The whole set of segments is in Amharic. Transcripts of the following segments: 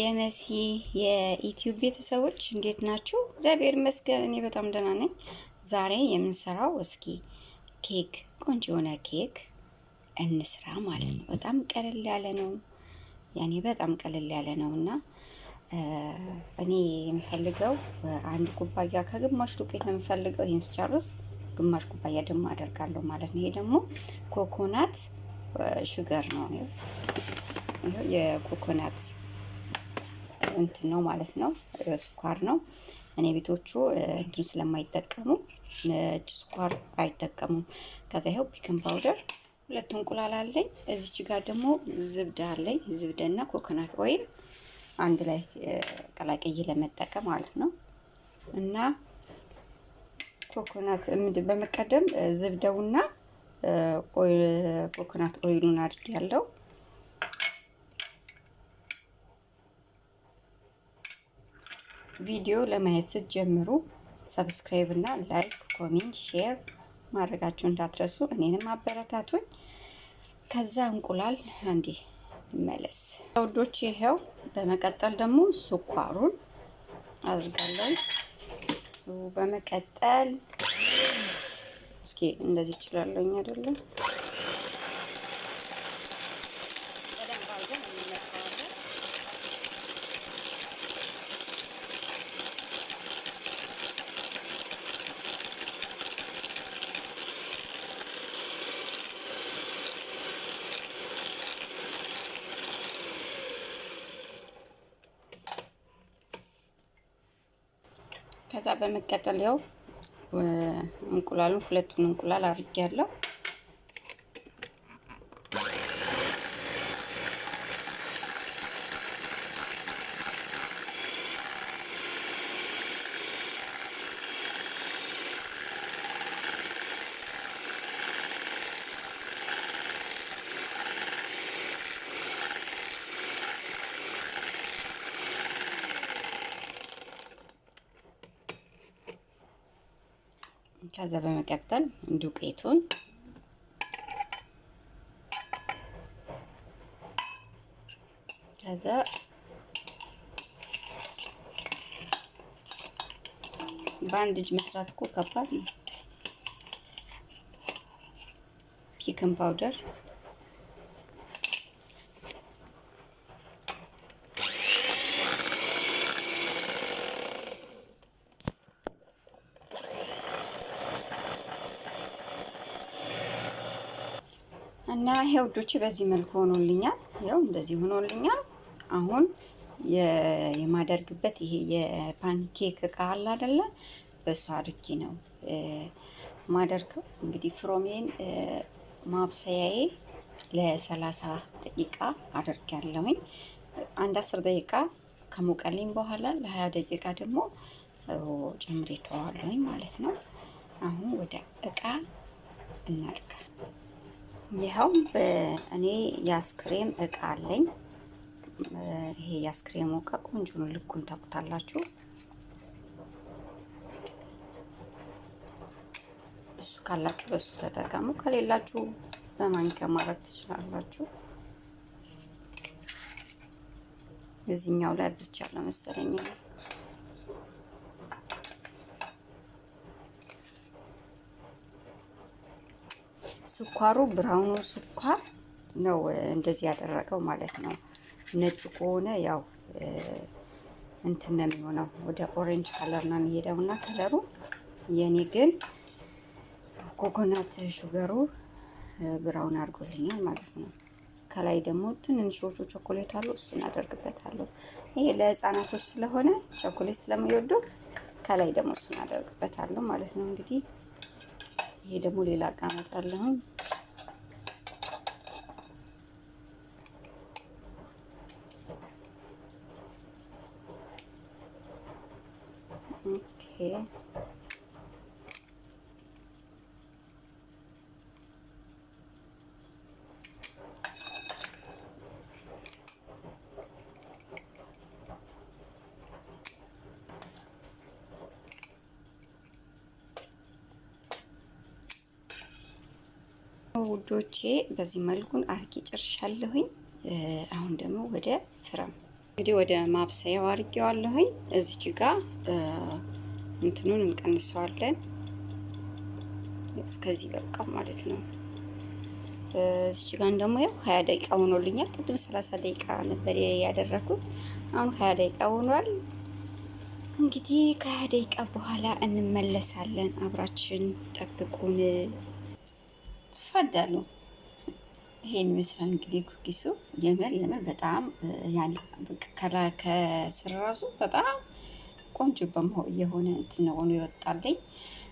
የመሲ የዩቲዩብ ቤተሰቦች እንዴት ናችሁ? እግዚአብሔር ይመስገን እኔ በጣም ደህና ነኝ። ዛሬ የምንሰራው እስኪ ኬክ፣ ቆንጆ የሆነ ኬክ እንስራ ማለት ነው። በጣም ቀለል ያለ ነው። ያኔ በጣም ቀለል ያለ ነው እና እኔ የምፈልገው 1 ኩባያ ከግማሽ ዱቄት ነው የምፈልገው። ይህን ስጨርስ ግማሽ ኩባያ ደግሞ አደርጋለሁ ማለት ነው። ይሄ ደግሞ coconut sugar ነው። የኮኮናት እንትን ነው ማለት ነው፣ ስኳር ነው። እኔ ቤቶቹ እንትን ስለማይጠቀሙ ነጭ ስኳር አይጠቀሙም። ከዛ ይኸው baking powder፣ ሁለት እንቁላል አለኝ። እዚች ጋር ደግሞ زبدة አለኝ። زبدة ና coconut oil አንድ ላይ ቀላቅዬ ለመጠቀም ማለት ነው። እና ኮኮናት ምንድን በመቀደም زبدة ውና coconut oil ኡን አድርጌያለሁ። ቪዲዮ ለማየት ስትጀምሩ subscribe እና like፣ comment፣ share ማድረጋችሁ እንዳትረሱ። እኔንም አበረታቱኝ። ከዛ እንቁላል አንዴ መለስ ውዶች፣ ይሄው በመቀጠል ደግሞ ስኳሩን አድርጋለሁ። በመቀጠል እስኪ እንደዚህ ይችላለኝ አይደለም? በደንብ አድርገን እንመታዋለን። ከዛ በመቀጠል ያው እንቁላሉን፣ ሁለቱን እንቁላል አድርጌያለሁ። ከዛ በመቀጠል ዱቄቱን፣ ከዛ በአንድ እጅ መስራት እኮ ከባድ ነው። Baking powder፣ እና ይሄ ውዶቼ በዚህ መልኩ ሆኖልኛል። ያው እንደዚህ ሆኖልኛል። አሁን የማደርግበት ይሄ የ pancake እቃ አለ አይደለ? በሱ አድርጌ ነው ማደርገው። እንግዲህ ፍሮሜን ማብሰያዬ ለ30 ደቂቃ አድርጌያለሁኝ። አንድ 10 ደቂቃ ከሞቀልኝ በኋላ ለ20 ደቂቃ ደግሞ ጨምሬ ተዋለሁኝ ማለት ነው። አሁን ወደ እቃ እናድርግ። ይኸው እኔ የአስክሬም እቃ አለኝ። ይሄ የአስክሬሙ እቃ ቆንጆ ነው። ልኩን ታውቁታላችሁ። እሱ ካላችሁ በሱ ተጠቀሙ፣ ከሌላችሁ በማንኪያ ማድረግ ትችላላችሁ። እዚህኛው ላይ ብቻ መሰለኝ። ስኳሩ brown ኡ ስኳር ነው እንደዚህ ያደረገው ማለት ነው። ነጩ ከሆነ ያው እንትን ነው የሚሆነው፣ ወደ orange color ነው የሚሄደው እና color ኡ የኔ ግን coconut sugar ኡ brown አድርጎልኛል ማለት ነው። ከላይ ደግሞ ትንንሾቹ ቾኮሌት አሉ፣ እሱን አደርግበታለሁ። ይሄ ለህፃናቶች ስለሆነ ቾኮሌት ስለሚወዱ ከላይ ደግሞ እሱን አደርግበታለሁ ማለት ነው። እንግዲህ ይሄ ደግሞ ሌላ እቃ አመጣለሁኝ። Okay፣ ውዶቼ፣ በዚህ መልኩን አርጌ ጨርሻለሁኝ። አሁን ደግሞ ወደ فرن እንግዲህ ወደ ማብሰያው አድርጌዋለሁኝ። እዚች ጋ እንትኑን እንቀንሰዋለን። እስከዚህ በቃ ማለት ነው። እዚች ጋር ደግሞ ያው 20 ደቂቃ ሆኖልኛል። ቅድም 30 ደቂቃ ነበር ያደረኩት፣ አሁን 20 ደቂቃ ሆኗል። እንግዲህ ከ20 ደቂቃ በኋላ እንመለሳለን። አብራችን ጠብቁን። تفضلوا። ይሄን ይመስላል እንግዲህ cookies ኡ። የምር የምር በጣም ያን ከስር ራሱ በጣም ቆንጆ የሆነ እንትን ሆኖ ይወጣልኝ።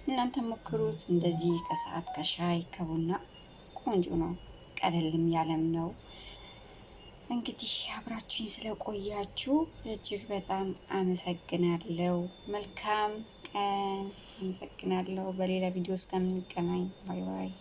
እናንተ ሞክሩት። እንደዚህ ከሰዓት ከሻይ ከቡና ቆንጆ ነው፣ ቀለልም ያለም ነው። እንግዲህ አብራችሁኝ ስለቆያችሁ እጅግ በጣም አመሰግናለሁ። መልካም ቀን። አመሰግናለሁ። በሌላ ቪዲዮ እስከምንገናኝ bye bye።